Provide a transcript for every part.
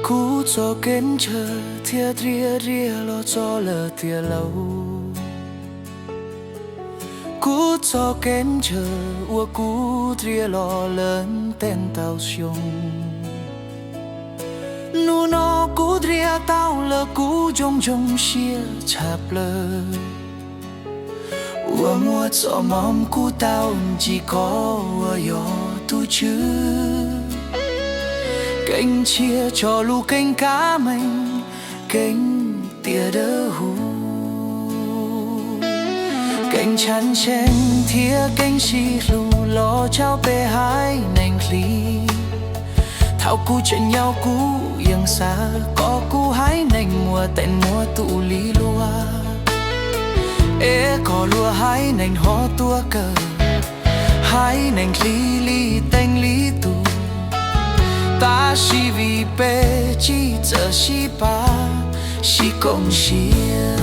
Kuv txoj kev ntshaw thiab riam riam los txog lawm tiag lauj. Kuv txoj kev ntshaw uas kuv riam los lawm ntev ntau xyoo, hnub no kuv riam tau lawm, kuv zoo zoo siab tshaj plaws. Uas muaj txoj hmoov kuv tau ntsib koj uas yog tus Tswv, keeb ntshiab tso lub keeb kab meej, keeb tiam dawb huv, keeb tshaj tseeb thiab keeb sib hlub los rau peb haiv neeg Hli. Thaum kuv tseem yau kuv yeej xav kom kuv haiv neeg muaj teem muaj tus lig luag, es kom luag haiv neeg ho tuaj kawm haiv neeg Hli li teej li tus. Tab sis vim peb tsis txawj sib pab sib koom siab,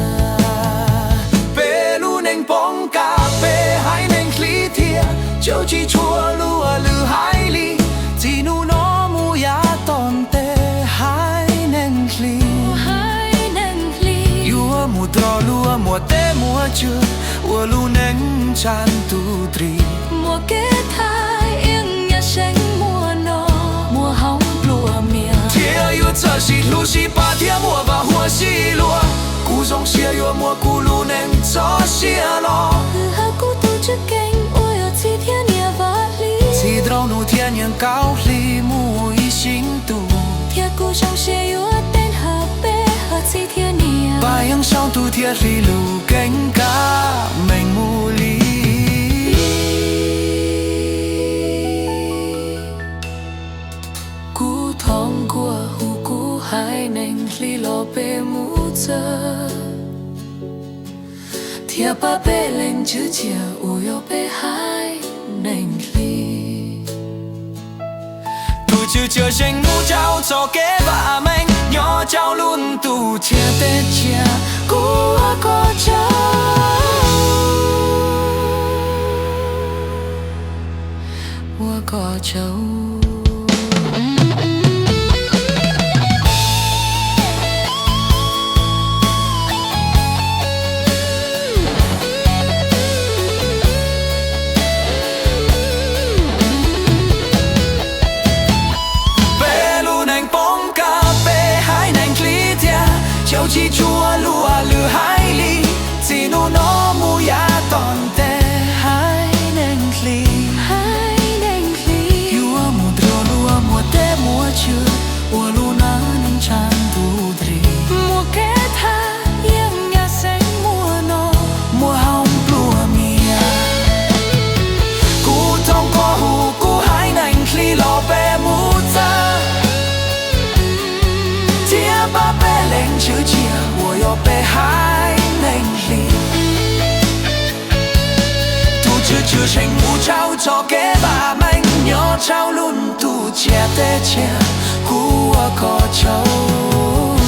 peb lub neej poob kam peb haiv neeg Hli thiab caum tsis tshua luag lwm haiv li. Txij hnub no mus yav tom ntej haiv neeg Hli yuav mus rau luag muaj teb muaj chaw, ua lub neej tshaj ntuj ris, muaj kev thaj yeeb nyab seev muaj no, muaj hoob pluag mias, thiab yuav txawj sib hlub sib pab thiab muaj vaj huam sib luag. Kuv zoo siab yuav muab kuv lub neej tso siab los kwv hawm kuv tus Tswv keeb uas yog txiv thiab niam Vaj Hli, txij nraug nus thiab niam Kaub Hli mus ib sim ntuj, thiab kuv zoo siab yuav teev hawm peb haiv txiv thiab niam Vaj Yeeb Saub Ntuj thiab Hli lub keeb kab meej mus li. Kuv thov nkuaj hu kuv haiv neeg Hli los peb mus txawj thiab pab peb leej Tswv Tsiaj uas yog peb haiv neeg Hli. Tus Tswv tshwj xeeb mus rau txoj kev vam meej nyob rau lub ntuj tsiab teb tsiab, kuv ua koj tsaug, ua koj tsaug. Peb lub neej poob kam peb haiv neeg Hli thiab caum tsis tshua luag lwm haiv li. Txij hnub no mus yav tom ntej haiv neeg Hli yuav mus nrog luag muaj teb muaj chaw, ua lub neej tshaj ntuj ris, muaj kev thaj yeeb nyab seev muaj no, muaj hoob pluag mias. Kuv thov nkuaj hu kuv haiv neeg Hli los peb mus txawj thiab pab peb leej Tswv Tsiaj uas yog peb haiv neeg Hli. Tus Tswv tshwj xeeb mus rau txoj kev vam meej nyob rau lub ntuj tsiab teb tsiab, kuv ua koj tsaug,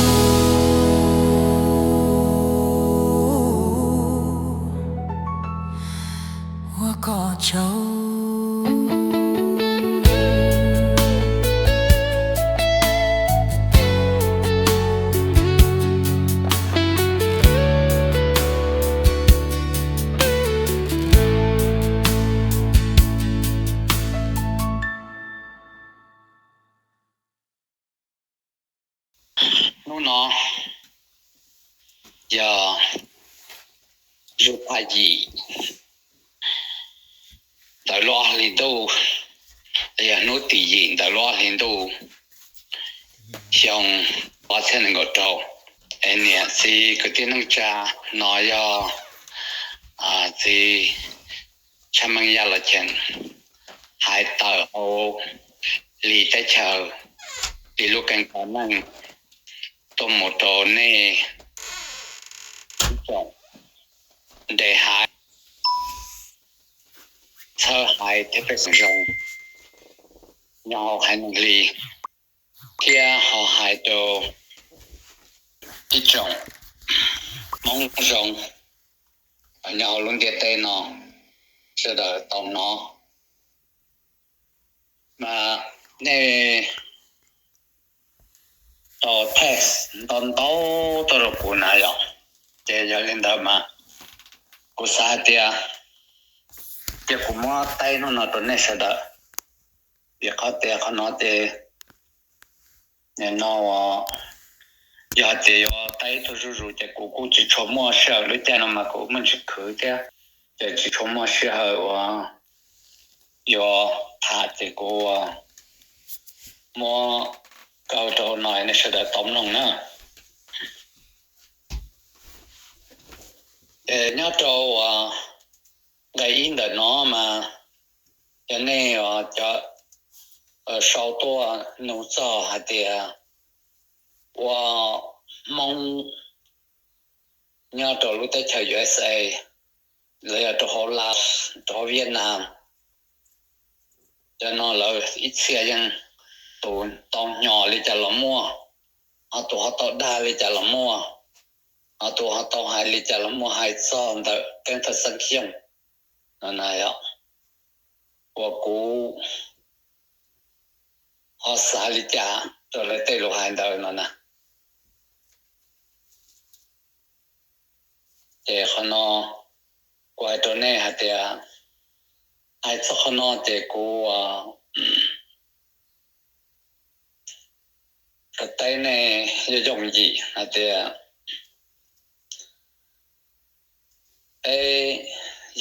ua koj tsaug. Hnub no yog zug thaj yim ntawm lub ob hlis ntuj, yog hnub tim yim ntawm lub ob hlis ntuj, xyoo ob txhiab nees nkaum rau. Es niam txiv kwv tij neej tsa, no yog txiv Tshaj Meej Yaj Los Cheem hais tawm hauv Hli teb chaws, Hli lub keeb kab meej tuaj mus rau nej ib tsoom nres haiv, txhawb haiv thiab pej xeem zoo nyob hauv haiv neeg Hli, thiab ho hais rau ib tsoom Hmoob zoo nyob hauv lub ntiaj teb no sawv daws tau hnov. Mas nej tau text ntau ntau tuaj rau kuv na yom. Ces yog li ntawd mas kuv xav hais tias, ces kuv muab teb hnub no rau nej sawv daws, vim qhov tias qhov no ces nim no yog hais tias yuav teb tuaj zuj zus ces kuv kuj tsis tshua muaj sij hawm, lub caij no mas kuv muaj ntsis khwv thiab, ces tsis tshua muaj sij hawm uas yuav tham, ces kuv muab kaw rau no nej sawv daws tau mloog na. Nyob rau nqe ib ntawm no mas yog nej cov sau tuaj nug txog hais tias ua Hmoob nyob rau lub teb chaws U S A, los yog rau hauv Laos, rau hauv Vietnam, cov no lawv ib txhia yeej tus tau hnyo li cas los muaj, ho tus ho tau dag li cas los muaj, ho tus ho tau hais li cas los muaj, hais txog ntawm Keeb Thaj Xeeb Xyooj no na yom, uas kuv ho xav li cas rau lawv tej lus hais ntawd no na. Ces qhov no kuv hais rau nej hais tias, hais txog qhov no ces kuv teb nej yooj yooj yim hais tias peb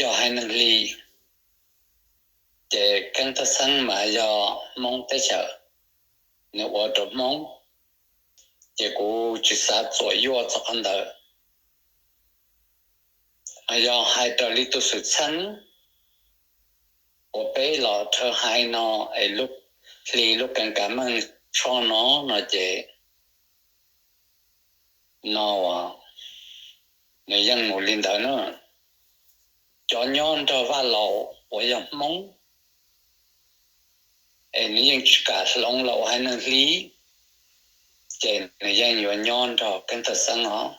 yog haiv neeg Hli, ces Keeb Thaj Xeeb mas yog Hmoob teb chaws, nws ua rau Hmoob, ces kuv tsis xav txuam yuaj txog qhov ntawd. Yog hais raws li tus xwm txheej uas peb los dhawv haiv no es lub hli lub keeb kav meej tsho no no ces no nws yeej mus li ntawd na. Cov nyob nrog Vaj Laus uas yog Hmoob es nws yeej tsis kam hloov los ua haiv neeg Hli, ces nws yeej yuav nyob nrog Keeb Thaj Xeeb os.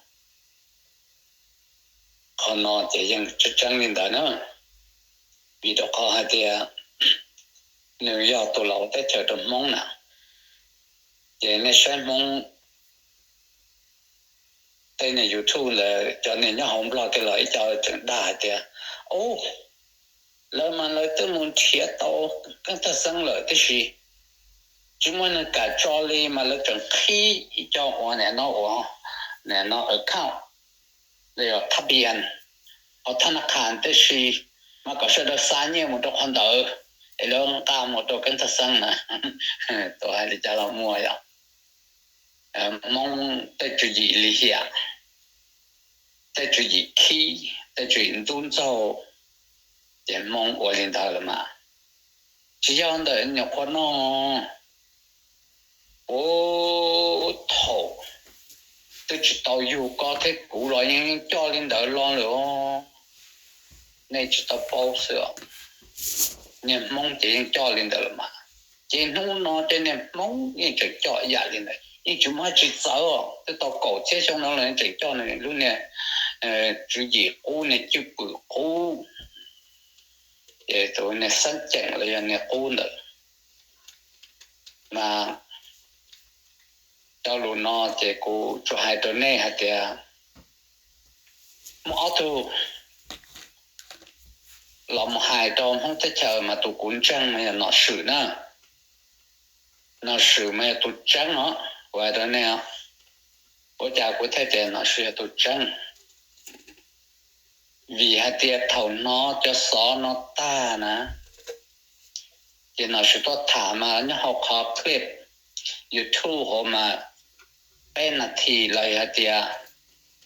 Qhov no ces yeej tseeb tseeb li ntawd na, vim rau qhov hais tias nws yog tus los ua teb chaws rau Hmoob na. Ces nej saib Hmoob tej niag YouTube ntawd, cov niag nyob hauv Nplog kiag los ib co tseem dag hais tias, ub, lawv mas lawv twb mus nrhiav tau Keeb Thaj Xeeb lawm tib si, tsis muaj neeg kam tso li mas lawv tseem qhib ib co uas nim no uas nim no account, los yog thab pias hauv thab naj khas tib si, mas kom sawv daws xa nyiaj mus rau qhov ntawd es lawv nqa mus rau Keeb Thaj Xeeb na. Tus hais li cas los muaj yom. Hmoob tej tswv yim lim hiam, tej tswv yim khib, tej tswv yim ntub ntxaug, ces Hmoob ua li ntawd lawm mas. Tsis yog ntawm nyuam qhuav no, puag thaum twb tsis tau yug koj thiab kuv los yeej coj li ntawd los lawm. Nej tsis tau paub xwb, niag Hmoob ces yeej coj li ntawd lawm mas. Ces hnub no tej niag Hmoob yeej tseem coj ib yam li ntawd, yeej tsis muaj dab tsi txawv os. Twb tau kaum txhiab xyoo no los yeej tseem coj nws lub niag tswv yim qub, niag cwj pwm qub, ces tus niag xeeb ceem los yog niag qub ntawd. Mas rau lus no ces kuv tsuas hais rau nej hais tias muaj ob tug los mus hais rau Hmoob teb chaws mas tus kuv ntseeg mas yog Nom Swm na. Nom Swm mas yog tus tseeb os, kuv hais rau nej os. Ua cas kuv thiaj tias Nom Swm yog tus tseeb? Vim hais tias thaum hnov cov xov no tag na, ces Nom Swm tuaj tham mas nyob hauv qhov clip YouTube hauv mas peb nas this los yog hais tias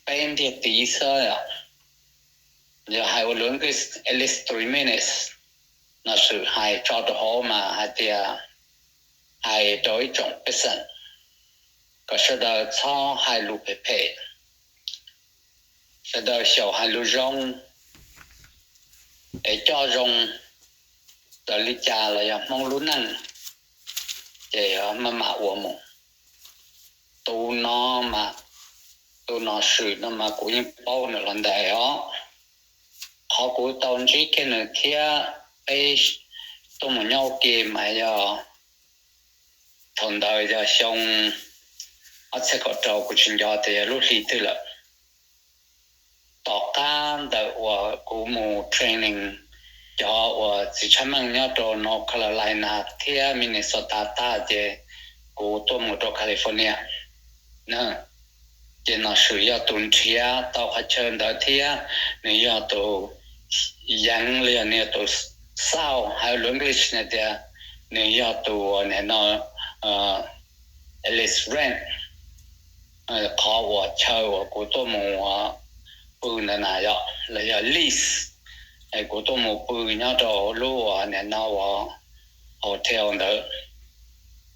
peb ntiag tiv xwb, yog hais ua lus English, at least three minutes. Nom Swm hais tso rau hauv mas hais tias, hais rau ib tsoom pej xeem kom sawv daws txhob hais lus phem phem, sawv daws xyaum hais lus zoo, es coj zoo raws li cas los yog Hmoob lub neej, ces maj mam ua mus. Tus no mas, tus Nom Swm no mas kuv yeej paub nws los ntev os. Qhov kuv tau ntsib kiag nws thiab peb tuaj mus nyob ua ke mas yog thaum ntawd yog xyoo ob txhiab kaum rau, kuv tsis nco tias yog lub hli twg lawm. Tom qab ntawm uas kuv mus training cov uas txiv tshaj meej nyob rau North Carolina thiab Minnesota tag ces kuv tuaj mus rau California. Ces Nom Swm yog tus nrhiav tau qhov chaw ntawd thiab nws yog tus yeev los yog nws yog tus xauj, hais lus English na tias nws yog tus nim no Ellis Ranch. Qhov uas chaw uas kuv tuaj mus pw ntawd na yog, los yog lease, kuv tuaj mus pw nyob rau lub uas nim no uas hotel ntawd,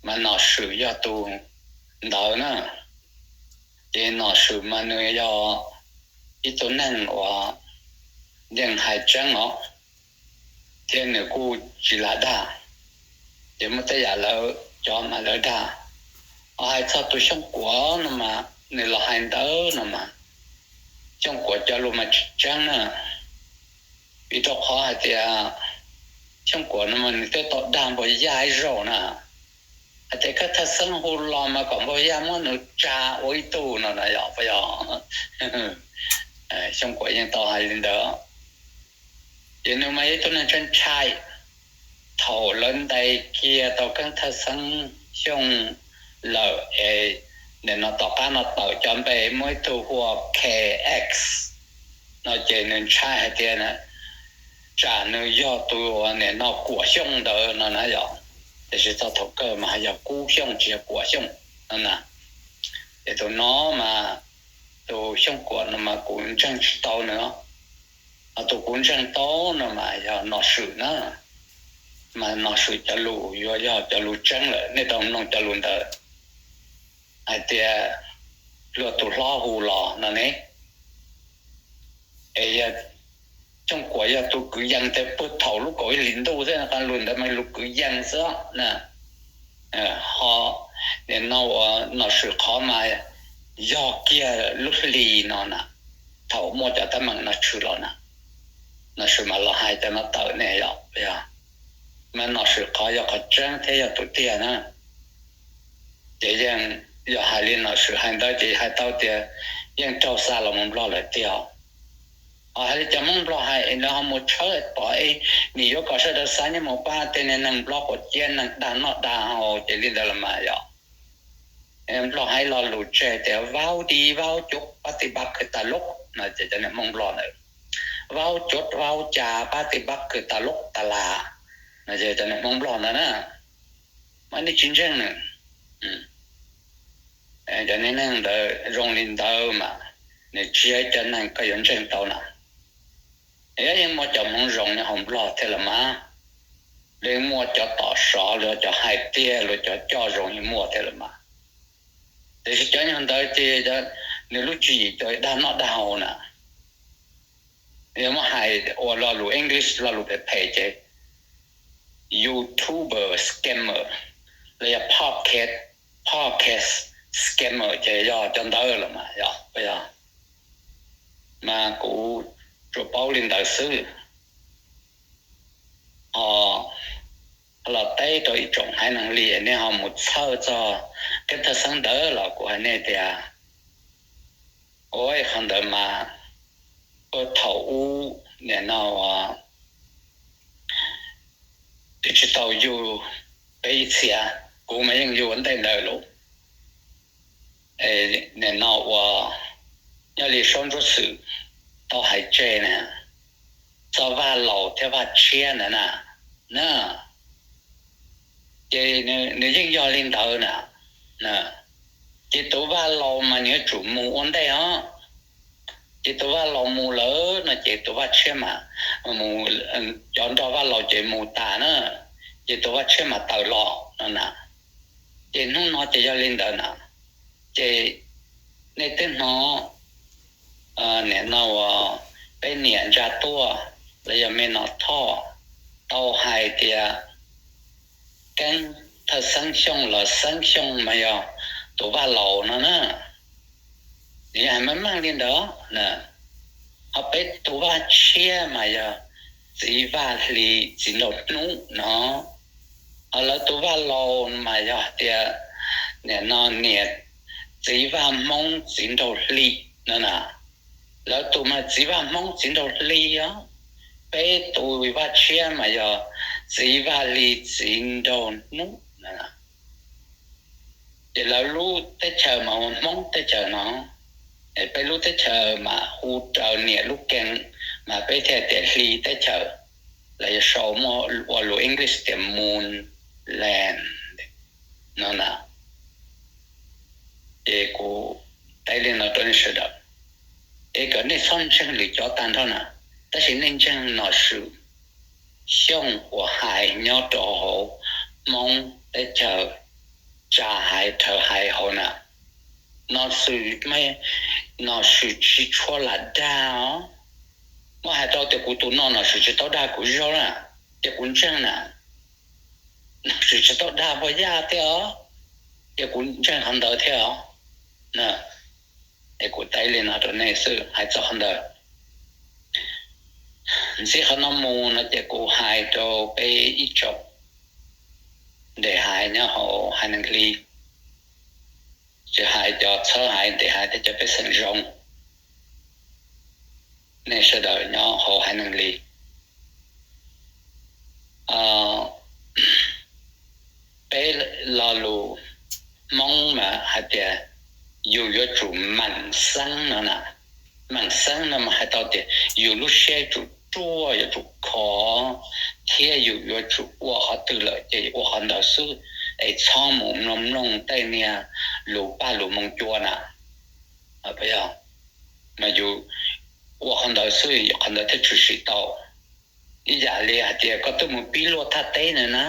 mas Nom Swm yog tus ntawd na. Ces Nom Swm mas nws yog ib tug neeg uas yeej hais tseeb os, thiab nws kuj tsis lam dag. Ces muaj tej yam lawv cov mas lawv dag. Hos hais txog tus Xyooj Kuam no mas nws los hais ntawd no mas, Xyooj Kuam cov lus mas tsis tseeb na. Vim rau qhov hais tias Xyooj Kuam no mas nws twb tau dag Npaug Yaj ib zaug na, hais tias Keeb Thawj Xeeb hu los mas kom Npaug Yaj muab nws tsa ua ib tug no na yog puas yog? Xyooj Kuam yeej tau hais li ntawd. Ces nws mas yog ib tug neeg ntshai ntshai. Thaum lawv ntes kiag tau Keeb Thawj Xeeb Xyooj lawm es nim no tom qab no tawm cov npe muaj ib tug hu ua K X no ces nws ntshai hais tias tsam nws yog tus nim no Kuam Xyooj ntawd no na yog. Tiam sis txog thaum kawg mas yog Kub Xyooj tsis yog Kuam Xyooj no na. Ces tus no mas, tus Xyooj Kuam no mas kuv ntseeg tsis tau nws. Ho tus kuv ntseeg tau no mas yog Nom Swm na. Mas Nom Swm cov lus yuav yog cov lus tseeb lawm, nej tau mloog cov lus ntawd hais tias luag tus hlob hu los no ne. Es yog Xyooj Kuam yog tus kwv yees tias puag thaum lub kaum ib hlis ntuj xwb, lus ntawd mas lus kwv yees xwb na. Ho nim no uas Nom Swm qhov mas yog kiag lub hli no na, thaum muaj cov teeb meem no tshwm los na, Nom Swm mas los hais cov no tawm ne yog. Mas Nom Swm qhov yog qhov tseeb thiab yog tus tiag na. Ces yeej yog hais li Nom Swm hais ntawd ces hais tau tias yeej raug xa los mus Nplog lawm tiag. Ho hais li cov Hmoob Nplog hais es lawv ho mus tshawb pom es nim yuav kom sawv daws xa nyiaj mus pab tej niag neeg Nplog quav ciab neeg dag noj dag haus ces li ntawd los mas yog. Nplog hais lo lus tseg tias vau di vau cuv pab ti pab khwv tas lub no ces cov niag Hmoob Nplog ntawd, vau cuv vau cas pab ti pab khwv tas lub tas las no ces cov niag Hmoob Nplog ntawd na. Mas nej tsis ntseeg nws. Cov niag neeg ntawd zoo li ntawd mas nws tsis yog cov neeg koj yuav ntseeg tau na. Yeej muaj cov Hmoob zoo nyob hauv Nplog thiab los mas, yeej muaj cov tom sov los cov hais tiag los cov coj zoo yeej muaj thiab los mas. Tiam sis cov nyuag ntawd ces nws lub tswv yim cov dag noj dag haus na. Yog muab hais ua lo lus English lo lus phem phem ces YouTuber scammer los yog podcast, podcast scammer ces yog cov ntawd los mas yog, yog. Mas kuv tsuas paub li ntawd xwb. Ho los teb rau ib tsoom haiv neeg li nej ho mus txhawj txog Keeb Thawj Xeeb ntawd los kuv hais nej tias, ua qhov ntawd mas puag thaum ub nim no twb tsis tau yug peb ib txhia, kuv mas yeej yug ua ntej ntawd lauj. Nim no uas nyob li Saub Ntsuab Xwm tau hais tseg na, txog Vaj Laus thiab Vaj Tshiab ntawd na, na, ces nws yeej yog li ntawd na. Ces tus Vaj Laus mas nws yuav tsum mus ua ntej os. Ces tus Vaj Laus mus lawm no ces tus Vaj Tshiab mas, cov nrog Vaj Laus ces mus tas na, ces tus Vaj Tshiab mas tawm los no na. Ces hnub no ces yog li ntawd na, ces nej twb hnov nim no uas peb niam ntsa tuaj los yog me no Thoj tau hais tias Keeb Thawj Xeeb Xyooj los Xeeb Xyooj mas yog tus Vaj Laus no na. Nws yog hais meej meej li ntawd na. Ho peb tus Vaj Tshiab mas yog txiv Vaj Hli txiv nraug Hnub no. Ho lawv tus Vaj Laus mas yog tias nim no niam, txiv Vaj Hmoob txiv nraug hli no na. Lawv tus mas txiv Vaj Hmoob txiv nraug hli os, peb tus Vaj Tshiab mas yog txiv Vaj Hli txiv nraug hnub. Ces lawv lub teb chaws mas ua Hmoob teb chaws no, peb lub teb chaws mas hu raws niam lub keeb, mas peb thiaj tias hli teb chaws, los yog sau muaj ua lus English tias moon land no na. Ces kuv teb li no rau nej sawv daws, es kom nej txhob ntseeg lwm cov tag nrho na, tab sis nej ntseeg Nom Swm Xyooj uas hais nyob rau hauv Hmoob teb chaws, tsa hais rhawv hais hauv na. Nom Swm, Nom Swm tsis tshua lam dag os. Muab hais tau tias kuv tus no Nom Swm tsis tau dag kuv zaug na, ces kuv ntseeg na. Nom Swm tsis tau dag Pog Yaj thiab os, ces kuv ntseeg qhov ntawd thiab os. Es kuv teb li no rau nej xwb hais txog qhov ntawd. Ntxiv qhov no mus no ces kuv hais rau peb ib tsoom ntes hais nyob hauv haiv neeg hli, tsis hais cov txhawb hais ntes hais thiab cov pej xeem zoo, nej sawv daws nyob hauv haiv neeg hli. Peb lo lus Hmoob mas hais tias yus yuav tsum meem xeeb no na. Meem xeeb no mas hais tau tias yus lub siab yuav tsum ruaj, yuav tsum khov, thiab yus yuav tsum ua qhov twg lawm ces ua qhov ntawd xwb, es txhob mus mloog mloog tej niag lus paj lus moo cua na. Mas yus ua qhov ntawd xwb, qhov ntawd thiaj tshwm sim tau. Ib yam li hais tias koj twb mus pib luaj thaj teb na na,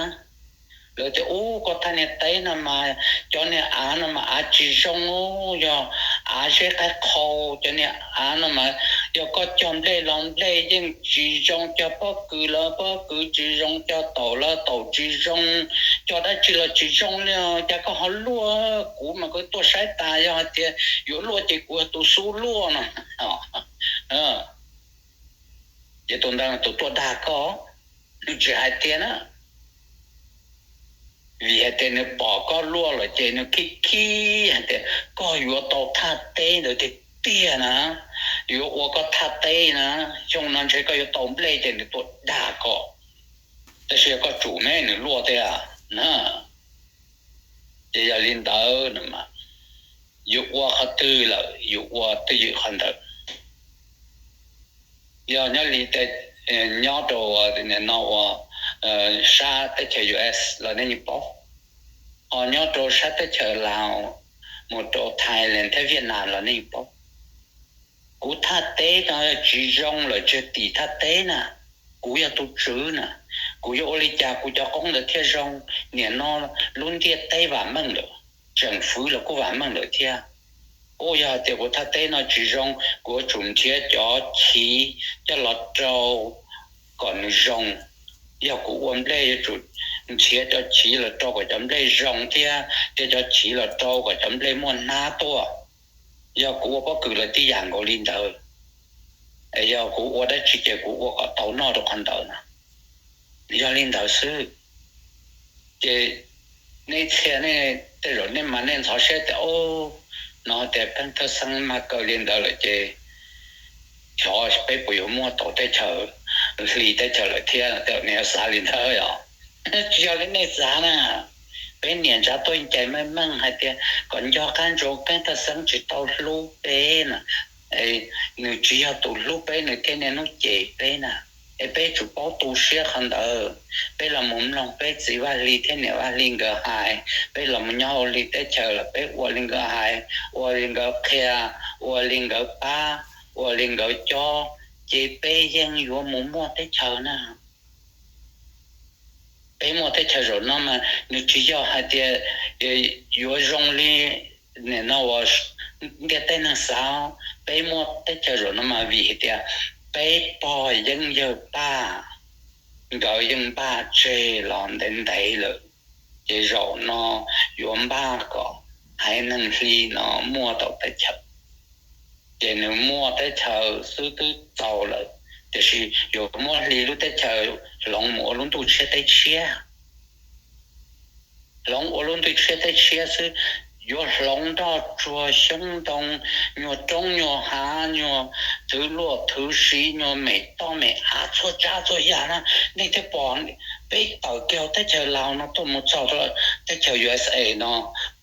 lawv tias ub, koj thaj niag teb no mas, cov niag av no mas av tsis zoo, yog av zeb qaib qhau, cov niag av no mas yog koj cog nplej los nplej yeej tsis zoo, cog pob kws los pob kws tsis zoo, cog taum los taum tsis zoo, cog dab tsi los tsis zoo li, cas koj ho luaj? Kuv mas kuv tuaj saib tas, yog hais tias yuav luaj ces kuv yog tus xub luaj no. Ces tus ntawd tus tuaj dag koj, nws tsis hais tiag na, vim hais tias nws pom koj luaj lawm ces nws khib khib hais tias koj yuav tau thaj teb ntawd tiag tiag na, yuav ua koj thaj teb na, xyoo no ntshe koj yuav tau nplej ces nws tuaj dag koj. Tab sis yog koj tsum ne nws luaj tiag na. Ces yog li ntawd, yus ua qhov twg lawm yus ua twj ywm qhov ntawd. Yog nyob li, nyob rau no ua sab teb chaws U S los nej yeej paub, ho nyob rau sab teb chaws Laos mus rau Thailand thiab Vietnam los nej yeej paub. Kuv thaj teb no yog tsis zoo lawm tseg tim thaj teb na, kuv yog tus tswv na, kuv yuav ua li cas kuv cov qoob ntawd thiaj zoo? Nim no lub ntiaj teb vam meej lawm, tseem fwv los kuj vam meej lawm thiab. Kuj yog hais tias kuv thaj teb no tsis zoo, kuv yuav tsum nrhiav cov chiv coj los rau kom nws zoo. Yog kuv ua nplej yuav tsum nrhiav cov chiv los rau kom cov nplej zoo thiab, thiab cov chiv los rau kom cov nplej muaj hnab tuaj. Yog kuv ua pob kws los tib yam nkaus li ntawd. Yog kuv ua dab tsi ces kuv ua kom tau noj rau qhov ntawd na. Yog li ntawd xwb. Ces nej txhia, nej tej zaum nej mas nej ntxhov siab tias, o, no tias Peeb Thawj Xeeb mag kaw li ntawd lawm ces xyov peb puas yuav muaj tau teb chaws, hli teb chaws lawm thiab, tej zaum nej yuav xav li ntawd os. Tsis yog li nej xav na. Peb niam ntsav tuaj cais meej meej hais tias kom nco qab ntsoov Peeb Thawj Xeeb tsis tau hlub peb na. Nws tsis yog tus hlub peb, nws thiaj niaj hnub cem peb na. Es peb tsum paub tu siab qhov ntawd. Peb los mus mloog peb txiv Vaj Hli thiab niam Vaj Hli nkawd hais, peb los mus nyob hauv hli teb chaws los peb ua li nkawd hais, ua li nkawd qhia, ua li nkawd pab, ua li nkawd cob, ces peb yeej yuav mus muaj teb chaws na. Peb muaj teb chaws zaum no mas nws tsis yog hais tias yuav zoo li nim no uas ntiaj teb neeg xav. Peb muaj teb chaws zaum no mas vim hais tias peb pog yeeb yawg Paj nkawd yeej npaj tseg los ntev ntev lawm, ces zaum no yuav npaj kom haiv neeg hli no muaj tau teb chaws. Ces nws muaj teb chaws xwb twb txaus lawm, tiam sis yuav muab hli lub teb chaws hloov mus ua lub ntuj tshiab teb tshiab, hloov ua lub ntuj tshiab teb tshiab xwb. yuav hloov nroj tsuag xyoob ntoo, nyuag roob nyuag hav, nyuag thwv luaj thwv siv, nyuag mem toj mem av, txhua tsav txhua yam na. Nej thiaj pom peb tawm kiag teb chaws Laus no tuaj mus txog rau teb chaws U S A no,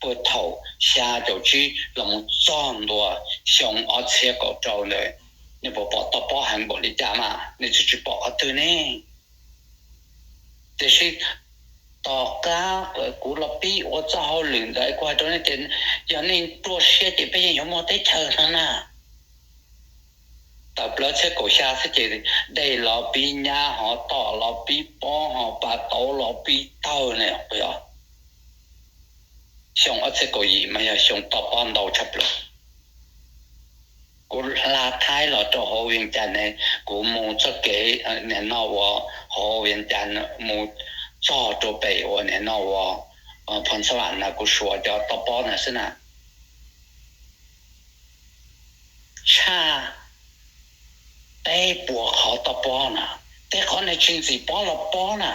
puag thaum xya caum tsib los mus txog ntua xyoo ob txhiab kaum rau ntawd, nej puas pom toj pob heev npaum li cas mas? Nej twb tsis pom qhov twg ne. Tiam sis tom qab kuv los pib ua txoj hauj lwm ntawd, kuv hais rau nej tias yog nej ruaj siab ces peb yeej yuav muaj teb chaws no na. Tawm plaws txhiab kaum xya xwb ces dej los pib nyab, hov tom los pib pob, hov pas tauv los pib tawg na. Xyoo ob txhiab kaum yim mas yog xyoo toj pob ntau tshaj plaws. Kuv hla thaib los rau hauv Vias Cas ne, kuv mus txoj kev nim no uas hauv Vias Cas mus txog rau pem uas nim no uas Phoos Xab Vam na, kuv suav cov toj pob na xwb na, tshaj peb puas qhov toj pob na. Tej qhov ne tsis ntxim pob los pob na.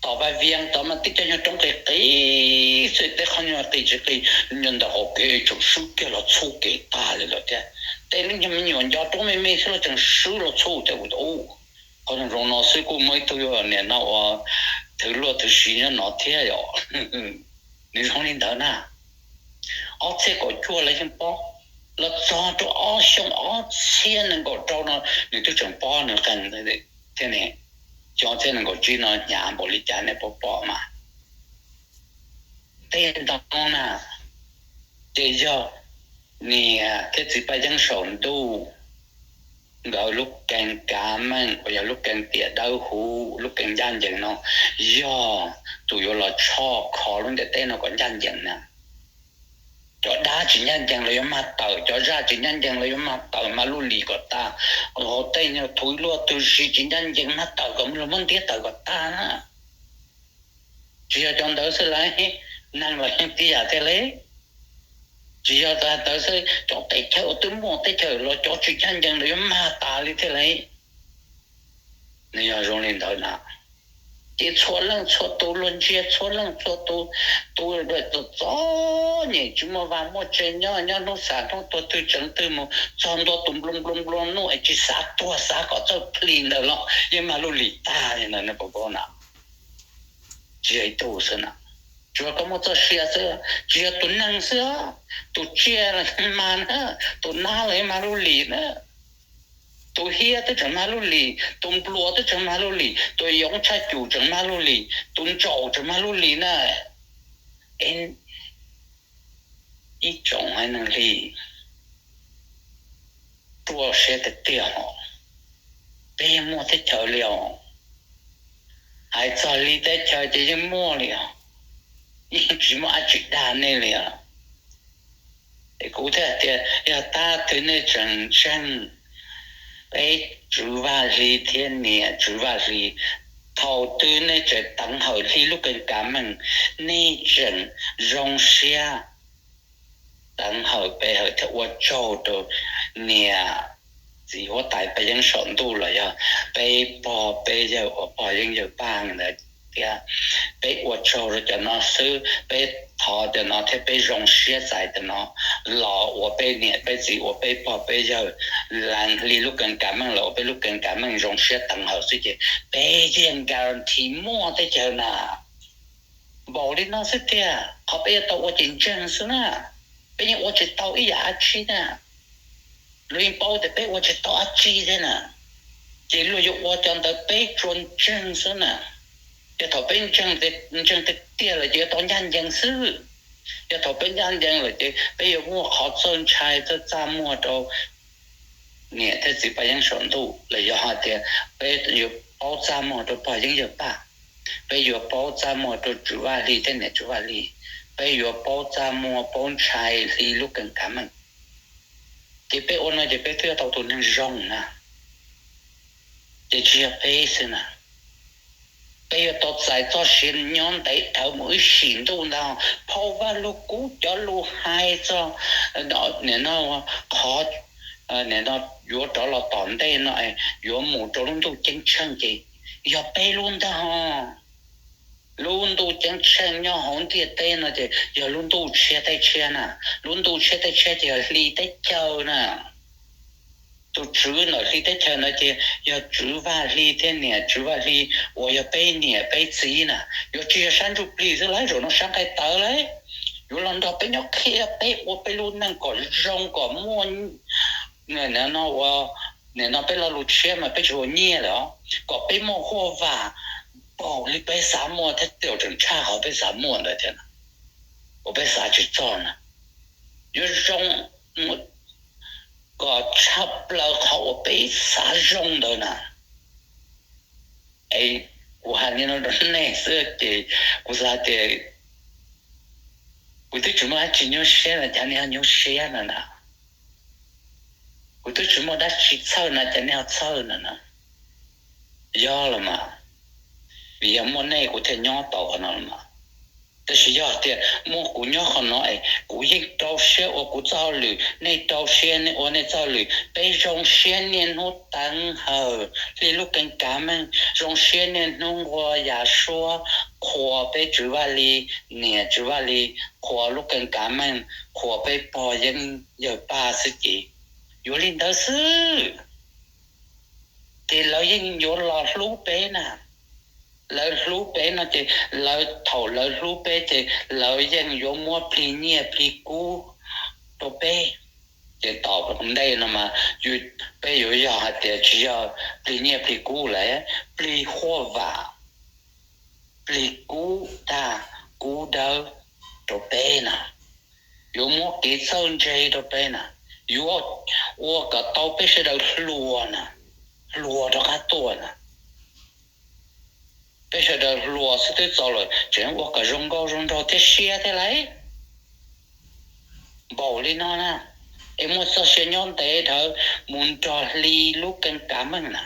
Tom Vaj Vias tod mas tib co nyuag roob qis qis xwb, tej qhov nyuag qis tsis qis, nyob ntawm hauv kev tseem swb kiag los txhub kev tag li lawm thiab. Tej lub nyuag me nyuam ncov roob me me xwb los tseem swb los txhub thiab. Kuv tias, qhov zoo no xwb kuj muaj ib tug nim no uas thwv luaj thwv siv nyob no thiab yom. Nws zoo li ntawd na. Ob txhiab kaum cuaj los yeej pob, los txog rau ob xyoo ob txhiab nees nkaum rau no nws twb tseem pob nws qees thiab ne. Xyoo ob txhiab nees nkaum tsib no hnyav npaum li cas nej puas pom mas? Tej ntawd na, ces yog niam thiab txiv Paj Yeeb saum ntuj, nkawd lub kees kav meej uas yog lub kees tiam dawb huv, lub kees ncaj ncees no, yog tus yuav los tshoj kho lub ntiaj teb no kom ncaj ncees na. Cov dab tsis ncaj ncees los yuav mag tawm, cov zaj tsis ncaj ncees los yuav mag tawm, mag lub lim kom tas. Hauv tej nyuag thwv luaj thwv siv tsis ncaj ncees mag tawm kom los muab ntiab tawm kom tas na. Tsis yog cov ntawd xwb lauj, neeg los yeej tib yam thiaj li. Tsis yog ntawd xwb, cov teb chaws uas twb muaj teb chaws los cov tsis ncaj ncees los yuav mag tas li thiaj li. Nws yog zoo li ntawd na, ces txhua leej txhua tus luag ntsia, txhua leej txhua tus, tus txom nyem tsis muaj vaj muaj tse nyob, nyob hnub xav hnub tuag twg tseev twg mus txog ntua tus nplua nplua nplua nuj es tsis xav tuag xav kom txawj plig ntawd los yeej mag lub lim tag li ntawd na. Tsis yog ib tug xwb na, tsuas koj muaj txoj sia xwb, tsis yog tus neeg xwb, tus tsiaj los mag na, tus nab los yeej mag lub lim na, tus hiab twb tseem mag lub lim, tus nplua twb tseem mag lub lim, tus yoov tshaj cum tseem mag lub lim, tus ntsaum tseem mag lub lim na. Es ib tsoom haiv neeg Hli, ruaj siab tiag tiag os, peb yeej muaj teb chaws li os. Hais txog li teb chaws ces yeej muaj li os, yeej tsis muaj dab tsi dag nej li os. Es kuv thiaj tias yog tab twg nej tseem ntseeg peb Tswv Vaj Hli thiab niam Tswv Vaj Hli, thaum twg nej tseem teev hawm Hli lub kees kav meej, nej tseem zoo siab teev hawm pe hawm thiab ua tsaug rau niam txiv huab tais Paj Yeeb saum ntuj los yog peb pog peb yawg uas pog Yeeb yawg Paj ntawd thiab, peb ua tsaug rau cov no xwb, peb thov cov no thiab peb zoo siab txais cov no los ua peb niam peb txiv ua peb pog peb yawg, lees Hli lub kees kav meej los ua peb lub kees kav meej zoo siab teev hawm xwb ces peb yeej guarantee muaj teb chaws na. Npaum li no xwb tiag, qhov peb yuav tau ua ces ntseeg xwb na, peb yeej ua tsis tau ib yam dab tsi na. Luag yeej paub tias peb ua tsis tau dab tsi thiab na, ces luag yuav ua cov ntawd peb tsuas ntseeg xwb na. Yog thaum peb ntseeg, ntseeg tiag tiag lawm ces yuav tau ncaj ncees xwb. Yog thaum peb ncaj ncees lawm ces peb yuav muaj qhov txawj ntshai txawj txaj muag rau niam thiab txiv Paj Yeeb saum ntuj los yog hais tias peb yuav paub txaj muag rau pog Yeeb yawg Paj, peb yuav paub txaj muag rau Tswv Vaj Hli thiab niam Tswv Vaj Hli, peb yuav paub txaj muag paub ntshai Hli lub kees kav meej. Ces peb ua no ces peb twb yuav tau tus neeg zoo na. Ces tsis yog peb xwb na, peb yuav tau txais txoj sia nyob ntev dhawv mus ib sim ntuj ntag. Phau Vaj Lug Kub cov lus hais txog nim no qhov nim no yuav rov los tom ntej no yuav mus rau lub ntuj ceeb tsheej ces yog peb lub ntag. Lub ntuj ceeb tsheej nyob hauv ntiaj teb no ces yog lub ntuj tshiab teb tshiab na. Lub ntuj tshiab teb tshiab ces yog hli teb chaws na. Tus tswv ntawm hli teb chaws ntawd ces yog tswv Vaj Hli thiab niam tswv Vaj Hli uas yog peb niam peb txiv na. Yuav tsis yog sab ntsuj plig xwb lauj, zaum no sab nqaij tawv lauj. Yuav los nrog peb nyob qhia peb ua peb lub neej kom zoo kom muaj, no ua, nim no peb lo lus tshiab mas peb tsis ua nyiaj lawm os, kom peb muaj huaj vam npaum li peb xav muaj thiab tseem tshaj qhov peb xav muaj ntawd thiab, uas peb xav tsis txog na. Yuav zoo kom tshaj plaws qhov uas peb xav zoo ntawd na. Es kuv hais li no rau nej xwb ces kuv xav tias kuv twb tsis muaj dab tsi nyuaj siab no cas nej ho nyuaj siab no na. Kuv twb tsis muaj dab tsi txhawj no cas nej ho txhawj no na. Yog los mas, vim yog muaj nej kuv thiaj nyob tau qhov no los mas. Tab sis yog tias muaj kuv nyob qhov no es kuv yeej rau siab ua kuv txoj hauj lwm, nej rau siab nej ua nej txoj hauj lwm, peb zoo siab niaj hnub teev hawm hli lub kee kav meej, zoo siab niaj hnub nqua yam suab qhuas peb tswv Vaj Lis, niam tswv Vaj Lis, qhuas lub kee kav meej, qhuas peb pog yeeb yawg Paj xwb ces yuav li ntawd xwb. Ces lawv yeej yuav los hlub peb na. Lawv hlub peb no ces lawv, thaum lawv hlub peb ces lawv yeej yuav muab plig nyiaj plig kub rau peb. Ces tom ntej no mas peb yuav yog hais tias tsis yog plig nyiaj plig kub lawm, plig huaj vam, plig kub tag kub dawb rau peb na. Yuav muab kev txawj ntse rau peb na, yuav ua kom tau peb sawv daws hluas na, hluas rov qab tuaj na. Peb sawv daws hluas xwb twb txaus lawm, tseem ua kom zoo nkauj zoo nraug thiab siab thiab lauj. Npaum li no na, es muaj txoj sia nyob ntev dhawv mus nrog hli lub kee kav meej na.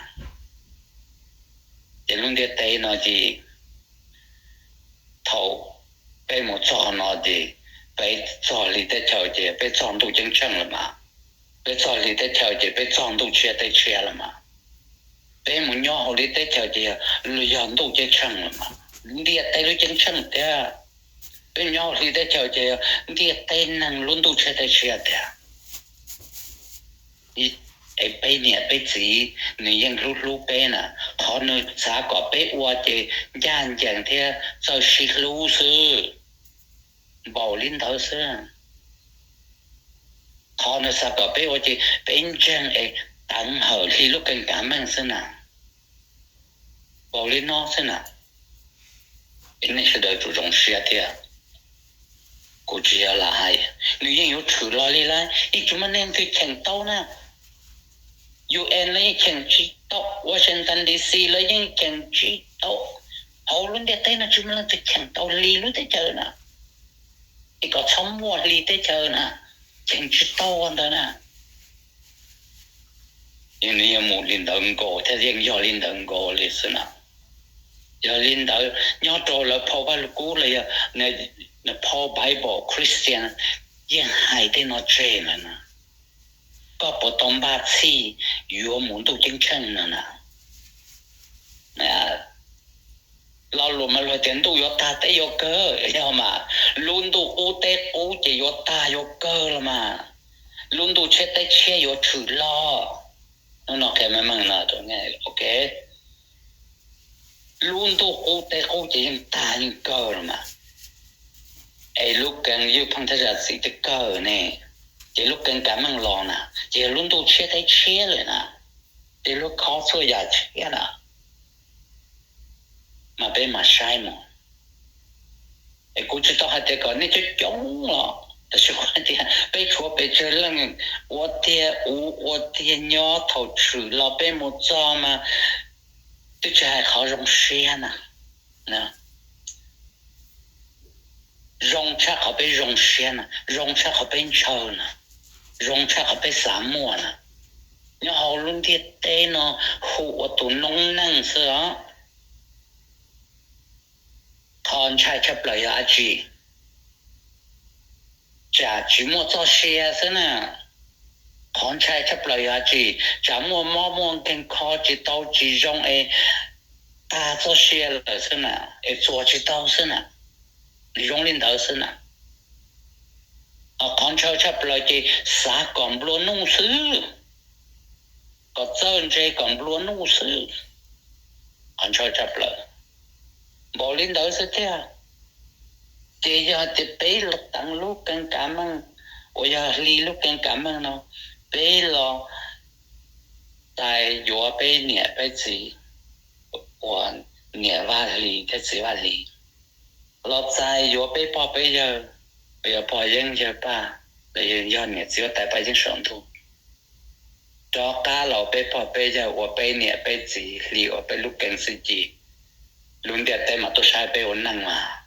Ces lub ntiaj teb no ces thaum peb mus txog no ces peb txog hli teb chaws ces peb txog ntuj ceeb tsheej lawm mas. Peb txog hli teb chaws ces peb txog ntuj tshiab teb tshiab lawm mas. Peb mus nyob hauv hli teb chaws ces yog ntuj ceeb tsheej lawm mas. Ntiaj teb lub ceeb tsheej tiag. Peb mus nyob hauv hli teb chaws ces yog ntiaj teb neeg lub ntuj tshiab teb tshiab tiag. Es peb niam peb txiv nws yeej hlub hlub peb na, qhov nws xav kom peb ua ces ncaj ncees thiab txawj sib hlub xwb. Npaum li ntawd xwb. Qhov nws xav kom peb ua ces peb ntseeg es teev hawm hli lub kee kav meej xwb na. Npaum li no xwb na. Es nej sawv daws tsum zoo siab thiab. Kuv tsis yog lam hais, nws yeej yuav tshwm los li lawm, yeej tsis muaj neeg twg cheem tau na. U N lawv yeej cheem tsis tau, Washington D C lawv yeej cheem tsis tau. Hauv lub ntiaj teb no tsis muaj leej twg cheem tau hli lub teb chaws na. Es kom txhob muaj hli teb chaws na, cheem tsis tau ntawd na. Nws yuav mus li ntawd nkaus thiab, yeej yog li ntawd nkaus li xwb na. Yog li ntawd nyob rau lawv phau Vajluskub los yog phau Bible Christian yeej hais tej no tseg lawm na. Koj puas tau npaj txhij yuav mus ntuj ceeb tsheej no na? Lo lus mas luag tias ntuj yuav tag teb yuav kawg, yog mas lub ntuj qub teb qub ces yuav tag yuav kawg los mas. Lub ntuj tshiab teb tshiab yuav tshwm los. Hnub no qhia meej meej no, ok. Lub ntuj qub teb qub ces yeej tag yeej kawg los mas. Es lub kee ywj pheej thaj zam txim twb kawg ne, ces lub kee kav meej los na, ces yog lub ntuj tshiab teb tshiab lawm na, ces lub khob txhua yam tshiab na. Mas peb mam saib mus. Es kuv tsis tau hais tias kom nej coob coob los, tab sis kuv hais tias peb tshuav pes tsawg leej ua tiag ua tiag nyob, thaum tshwm los peb mus txog mas twb tsis hais qhov zoo siab na. Zoo tshaj qhov peb zoo siab na, zoo tshaj qhov peb ntshaw na, zoo tshaj qhov peb xav muaj na. Nyob hauv lub ntiaj teb no hu ua tus noob neej xwb os. Qhov ntshai tshaj plaws yog dab tsi? Tsam tsis muaj txoj sia xwb na. Qhov ntshai tshaj plaws yog dab tsi? Tsam muaj mob muaj nkeeg, kho tsis tau tsis zoo es tag txoj sia lawm xwb na, es txuas tsis tau xwb na. Zoo li ntawd xwb na. Qhov ntshaw tshaj plaws ces xav kom nplua nuj xwb, kom txawj ntse kom nplua nuj xwb. Qhov ntshaw tshaj plaws npaum li ntawd xwb thiab. Ces yog tias peb los teev lub keeb kav meej, uas yog hli lub keeb kav meej no, peb los txais yuav peb niam peb txiv uas niam vaj hli thiab txiv vaj hli, los txais yuav peb pog peb yawg, uas yog pog yeeb yawg paj, los yog niam txiv huab tais paj yeeb saum ntuj, rov qab los peb pog peb yawg ua peb niam peb txiv hli ua peb lub keeb xwb ces lub ntiaj teb mas tuaj saib peb ua neej mas.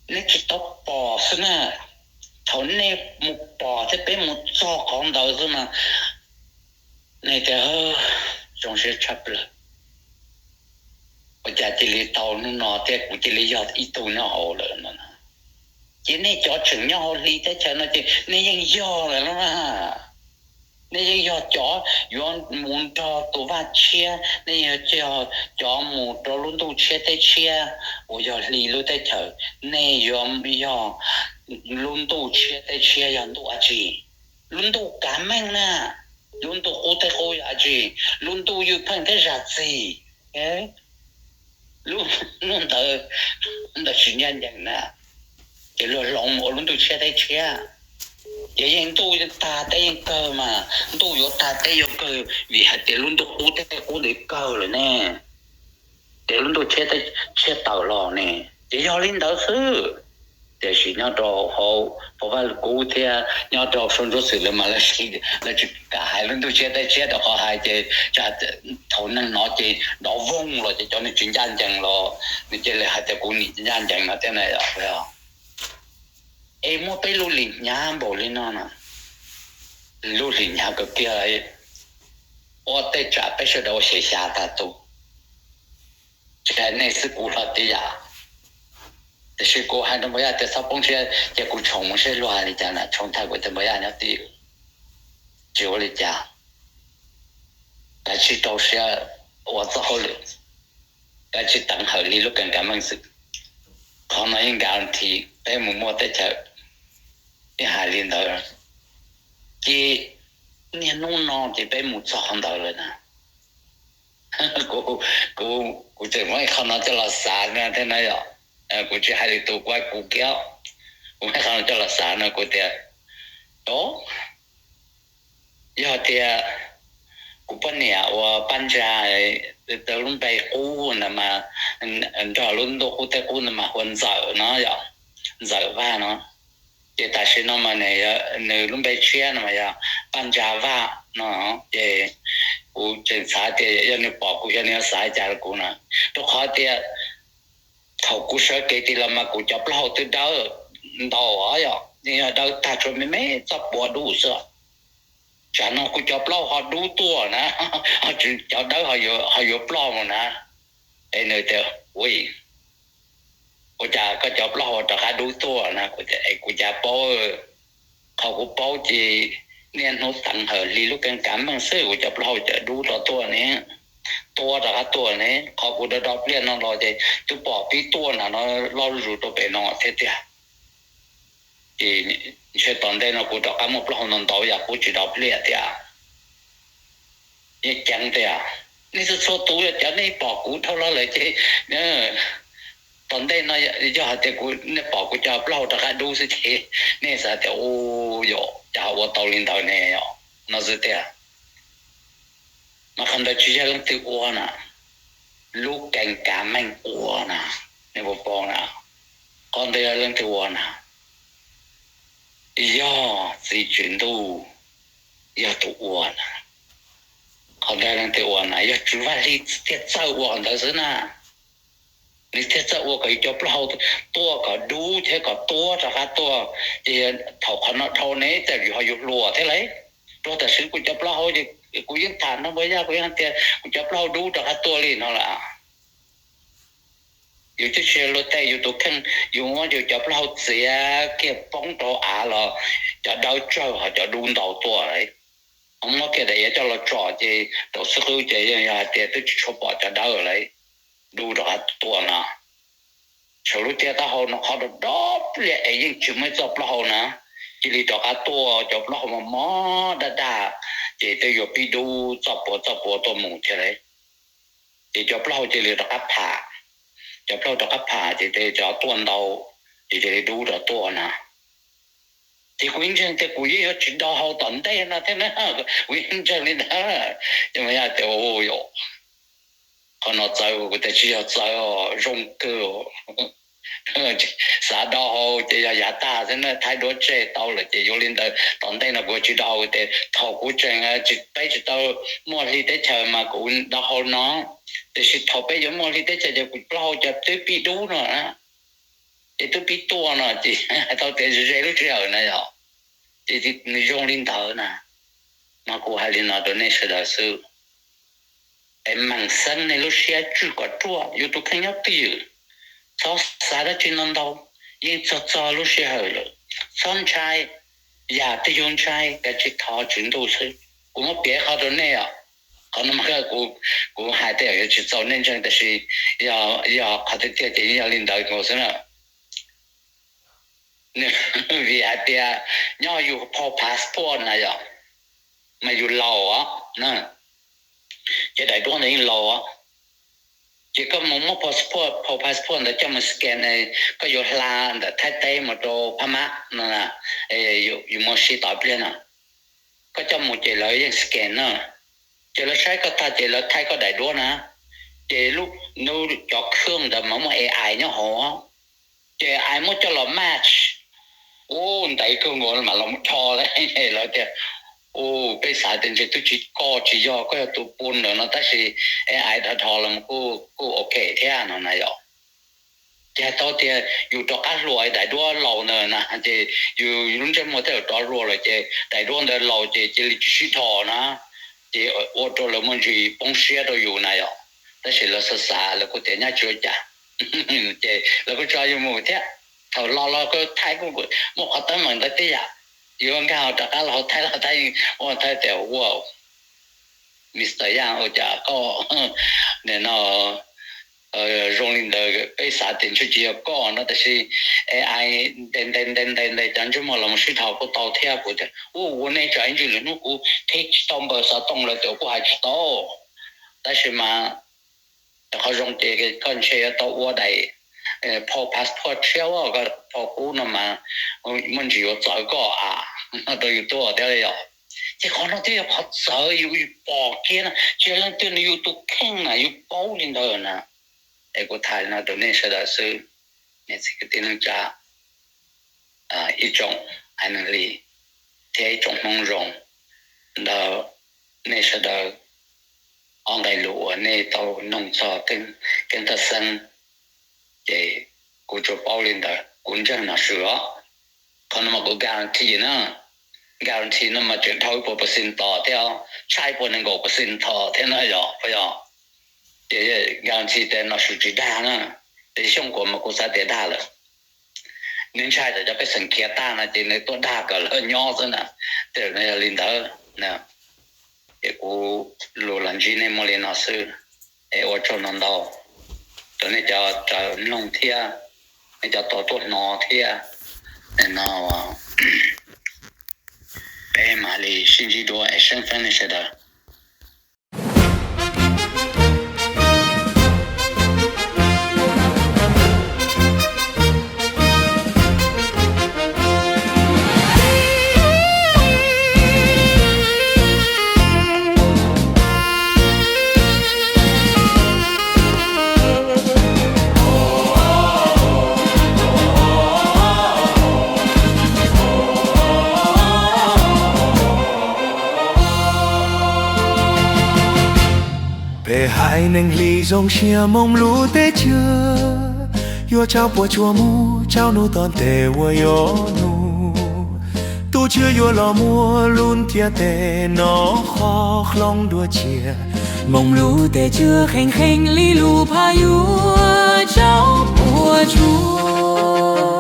Nej tsis tau pom xwb na. Thaum nej mus pom thiab peb mus txog qhov ntawd xwb mas nej tias zoo siab tshaj plaws. Ua cas cia li tau hnub no thiab kuv cia li yog ib tug nyob hauv lawm no. Ces nej cov tseem nyob hauv hli teb chaws no ces nej yeej yog lawm los mas. Nej yeej yog cov yuav mus nrog tus vaj tshiab, nej yeej yog cov mus rau lub ntuj tshiab teb tshiab uas yog hli lub teb chaws. Nej yuav yog lub ntuj tshiab teb tshiab yog ntuj dab tsi? Lub ntuj kav meej na, lub ntuj qub teb qub yog dab tsi? Lub ntuj ywj pheej thiab zam txim. Lub ntawd, ntawd tsis ncaj ncees na. Ces luag hloov mus ua lub ntuj tshiab teb tshiab. Ces yeej ntuj tag teb yeej kawg mas, ntuj yuav tag teb yuav kawg vim hais tias lub ntuj qub teb qub ntawd kawg lawm ne. Ces lub ntuj tshiab tawm los ne, ces yog li ntawd xwb. Tiam sis nyob rau hauv Vaj Lug Kub thiab nyob rau sau ntsuab xwm lawv mas lawv tsis kam hais lub ntuj tshiab teb tshiab rau qhov hais ces thaum neeg no ces nrov voog los ces cov neeg tsis ncaj ncees los nws cia li hais tias kuv nim ncaj ncees no thiab na. Es muaj peb lub lim hnyav npaum li no na, lub lim hnyav kawg kiag, ua tej tsam peb sawv daws ua xyem xyav tag tus. Tsis hais nej xwb kuv los tib yam. Tiam sis kuv hais rau Npawg Yaj tias txhob poob siab ces kuv tshoov mus seb luag hais li cas na, tshoov tag kuv tias Npawg Yaj nyob twj ywm, tsis ua li cas, kav tsij rau siab ua txoj hauj lwm, kav tsij teev hawm li lub keeb kav meej xwb. Qhov no yeej guarantee peb mus muaj teb chaws, yeej hais li ntawd. Ces niaj hnub no ces peb mus txog qhov ntawd lawm na. Kuv, kuv tseem muab qhov no coj los xav na thiab na yom. Kuv tsis hais li tus kuv, kuv kiag, kuv muab qhov no coj los xav no kuv tias, o, yog tias kuv poj niam uas Paj Ntsa, lub npe qub na mas, nrog lub ntuj qub teb qub no mas hu ua Ntxawm no yom, Ntxawm Vaj no. Ces tam sim no mas nws lub npe tshiab no mas yog Paj Ntsa Vaj no. Ces kuv tseem xav tias yog nws pom kuv xyov nws yuav xav li cas rau kuv na, rau qhov tias thaum kuv sawv kev tid los mas kuv cov plaub hau twb dawb ntau os, yog dawb tag tshuav me me txoj puav dub xwb. Tsam no kuv cov plaub hau ho dub tuaj na, cov dawb ho yuav ploj mus na. Es nws tias, ui, ua cas koj cov plaub hau rov qab dub tuaj na? Kuv tias, es kuv cas paub, qhov kuv paub ces niaj hnub teev hawm li lub keeb kav meej xwb kuv cov plaub hau cas dub rov tuaj ne, tua rov qab tuaj ne. Qhov kuv do do pliaj no los ces twb pom pib tuaj na no, loj zus rau pem no thiab tiag. Ces ntshe tom ntej no kuv rov qab muaj plaub hau ntau ntau yam kuv tsis do pliaj thiab. Yeej ceeb tiag, nej txhua txhua tus yog cov nej pom kuv dhau los lawm ces tom ntej no yog hais tias kuv, nej pom kuv cov plaub hau rov qab dub xwb ces nej xav tias, u, yog cas ho ua tau li ntawd ne, no xwb tiag. Mas qhov ntawd tsis yog leej twg ua na, lub keeb kav meej ua na, nej puas paub na? Qhov ntawd yog leej twg ua na? Yog Txiv Tswv Ntuj yog tus ua na. Qhov ntawd leej twg ua na? Yog Tswv Vaj Hli thiaj txawj ua qhov ntawd xwb na. Nws thiaj txawj ua kom yus cov plaub hau tuaj kom dub thiab kom tuab rov qab tuaj. Ces thaum qhov no dhau ne, tej zaum yus ho yuav hluas thiab lauj. Rau tam sim kuv cov plaub hau, kuv yeej tham nrog Npawg Yaj, kuv yeej hais tias kuv cov plaub hau dub rov qab tuaj li no lawm. Yus twb tsis luag tej, yus tus kheej yus muab yus cov plaub hau txiav kiag poob rau av los cov dawb tsawg ho cov dub ntau tuaj lauj. Muab kiag daim iav coj los tsom ces rau xwb qwb ces yog hais tias twb tsis tshua pom cov dawb lawm, dub rov qab tuaj no. Sawv lub tiaj taub hau no qhov rau dob pliag es yeej tsis muaj ib txoj plaub hau na, cia li rov qab tuaj cov plaub hau mos mos daj daj, ces twb yuav pib dub txoj puav txoj puav tuaj mus thiab lawm. Ces cov plaub hau cia li rov qab pham, cov plaub hau rov qab pham ces cov tuaj ntau, ces cia li dub rov tuaj na. Ces kuv ib ntseeg tias kuv yeej yuav tsis do hau tom ntej no thiab na, kuv ib ntseeg li ntawd. Ces mas yog tias, qhov no txawv, kuv tias tsis yog txawv, zoo kawg. Xav do hau ces yog yav tag xwb na, thaij duab tseg tau lawm ces yuav li ntawd, tom ntej no kuv tsis do hau tias thaum kuv tseem tsis, peb tsis tau muaj hli teb chaws mas kuv do hau no, tiam sis thaum peb yuav muaj hli teb chaws ces kuv plaub hau ces twb pib dub no, ces twb pib tuaj no ces hais tau tias ze lub sij hawm na yom, ces nws zoo li ntawd na. Mas kuv hais li no rau nej sawv daws xwb, es meem xeeb nej lub siab tswj kom ruaj, yus tus kheej nyob twj ywm, txhob xav dab tsi no ntau, yeej txog txog lub sij hawm lawm, txhob ntshai, yam twg yus ntshai kav tsij thov Tswv Ntuj xwb. Kuv muab piav qhov rau nej os, qhov no mas kuv hais tej yam yuav tsis txaus nej ntseeg tab sis yog qhov tiag tiag ces yog li ntawd nkaus xwb na. Vim hais tias nyob yus phau passport na yom, mas yus laus os, ces daim duab ntawd yeej laus os, ces koj mus muab passport, phau passport ntawd coj mus scan, koj yuav hla ntawm Thaib teb mus rau Phab Mab no, yus mus sib tov pliag no, koj coj mus ces lawv yeej scan na, ces lawv saib koj tag ces lawv thaij koj daim duab na, ces lub, cov khwj ntawd mas muaj A I nyob hauv, ces A I muab coj los match, ub, ntev kawg nkaus mam los mus rho lawm tias, ub, peb xav tias ntshe twb tsis, koj tsis yog, koj yog tus pun ntawm no tab sis A I rho rho los kuj ok thiab no na yom. Ces hais tau tias yus rov qab hluas daim duab laus ntawd na, ces yus lub ntsej muag tej zaum rov hluas lawm ces daim duab ntawd laus ces cia li tsis sib dhos na, ces ua rau lawv muaj ntsis poob siab rau yus na yom. Tab sis lawv xav xav lawv kuj tias nyab tsis ua cas, ces lawv kuj tso yus mus thiab. Thaum los los kuj thaij kuj muaj qhov teeb meem ntawd tib yam, yus nkag rov qab los thaij los thaij, ua thaij tias ua Mister Yaj, ua cas koj nim no zoo li ntawd, peb xav tias ntshe tsis yog koj no tab sis A I ntes ntes ntes ntes ntes cov ntsej muag los mus sib dhos kuj tau thiab. Kuv tias ua, ua nej tsam ib ntsis lwm hnub kuv qhib tsis tau npaws xov tooj lawm tias kuj hais tsis tau, tab sis mas qhov zoo ces koj ntshe yuav tau ua daim phau passport tshiab, koj phau qub no mas muaj ntsis yuav txawv koj a, no rau yus tuaj thiab yom. Ces qhov no twb yog qhov txawv yus pom kiag na, tsis yog leej twg, nws yus tus kheej na, yus paub li ntawd na. Es kuv tham no rau nej sawv daws xwb, niam txiv kwv tij neej tsa, ib tsoom haiv neeg Hli thiab ib tsoom Hmoob zoo, ntawm nej sawv daws ob nqe lus uas nej tau noog txog Keeb Thaj Xeeb, ces kuv tsuas paub li ntawd, kuv ntseeg Nom Swm os. Qhov no mas kuv guarantee na, guarantee no mas tseem dhau ib puas percent tos thiab, tshaj ib puas nees nkaum percent tos thiab na yom, puas yog? Ces guarantee tias Nom Swm tsis dag na, ces xyoo kuas mas kuv xav tias dag lawm. Nws ntshai tawm cov pej xeem khiav tag no ces nws tuaj dag kom lawv nyob xwb na, tej zaum no yog li ntawd. Ces kuv lus los ntsib nej muaj li no xwb, es ua tsaug ntau ntau rau nej cov raws mloog thiab nej cov tau tuaj hnov thiab. No peb mam li sib ntsib dua es seeb feeb nej sawv daws. Peb haiv neeg Hli zoo siab moo lub teb chaws, yuav tsau puas tsuaj mus tsau nub tom ntej uas yuav nug. Tus Tswv yuav los muab lub ntiaj teb no qhov hloov dua tshiab, moo lub teb chaws kheev kheev li lub phaj yuav tsau puas tsuaj.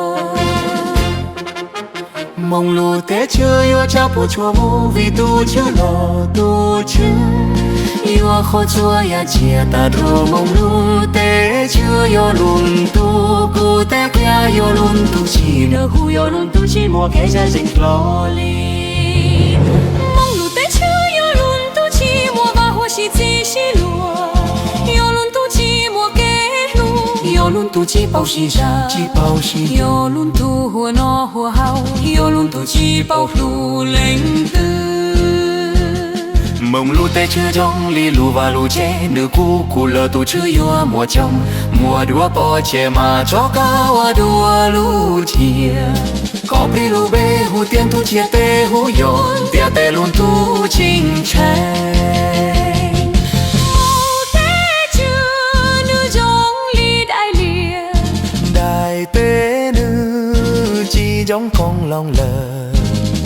Hmoov lub teb chaws yuav tsa puas tsuaj mus vim tus Tswv los tus Tswv yuav qhau txhua yam tsiaj tag nrho. Hmoov lub teb chaws yog lub ntuj, kuv tej qhia yog lub ntuj tsis nrawm hub, yog lub ntuj tsis muaj kev zaj zeeg hlo li. Hmoov lub teb chaws yog lub ntuj tsis muaj vaj huam sib txig sib luag, yog lub ntuj tsis muaj kev hlub, yog lub ntuj tsis paub sib zam tsis paub sib, yog lub ntuj hua noj hua haus, yog lub ntuj tsis paub hlub leej twg. Hmoov lub teb chaws zoo li lub vaj lub tsev, nws kub kub lawm tus Tswv yuav muab coj, muab dua pov tseg mas tso koj ua dua lub tiaj. Koj plig lub npe hu tias ntuj txiag, tej hu yog tias tej lub ntuj tsis ntshai. Hmoov teb chaws nws zoo li daim liaj, daim teb nws tsis zoo koog loo lawm,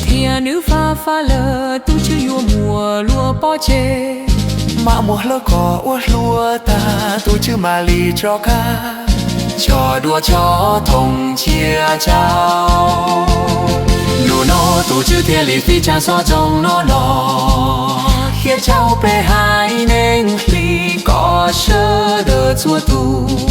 thiab nws fab fab lawm tus Tswv yuav muab luag pov tseg. Mam muab hlawv kom ua hluav tag, tus Tswv mam li rov qab coj dua cov thoob tsiab tsau. Hnub no tus Tswv thiaj li fij tsab xov zoo no los, qhia tshauj peb haiv neeg Hli, kom sawv daws txhua tus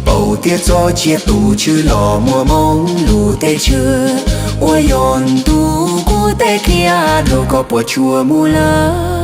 paub tias txoj sia tus Tswv los muaj hmoov lub teb chaws uas yog ntuj, kuv tej qhia rau koj puas tsuaj mus lawm.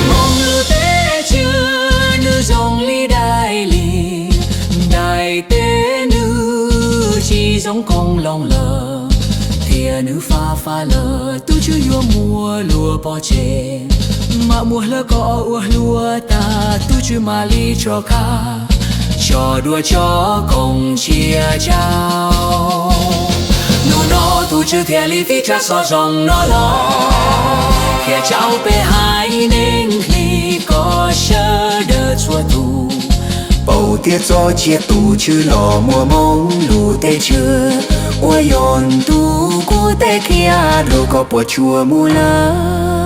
Hmoov lub teb chaws nws zoo li daim liaj, daim teb nws tsis zoo koog loo lawm, thiab nws fab fab lawm tus Tswv yuav muab luag pov tseg. Mam muab hlawv kom ua hluav tag, tus Tswv mam li rov qab coj dua cov thoob tsiab tsau. Hnub no tus Tswv thiaj li fij tsab xov zoo no los, qhia tshauj peb haiv neeg Hli, kom sawv daws txhua tus paub tias txoj sia tus Tswv los muaj hmoov lub teb chaws uas yog ntuj, kuv tej qhia rau koj puas tsuaj mus lawm.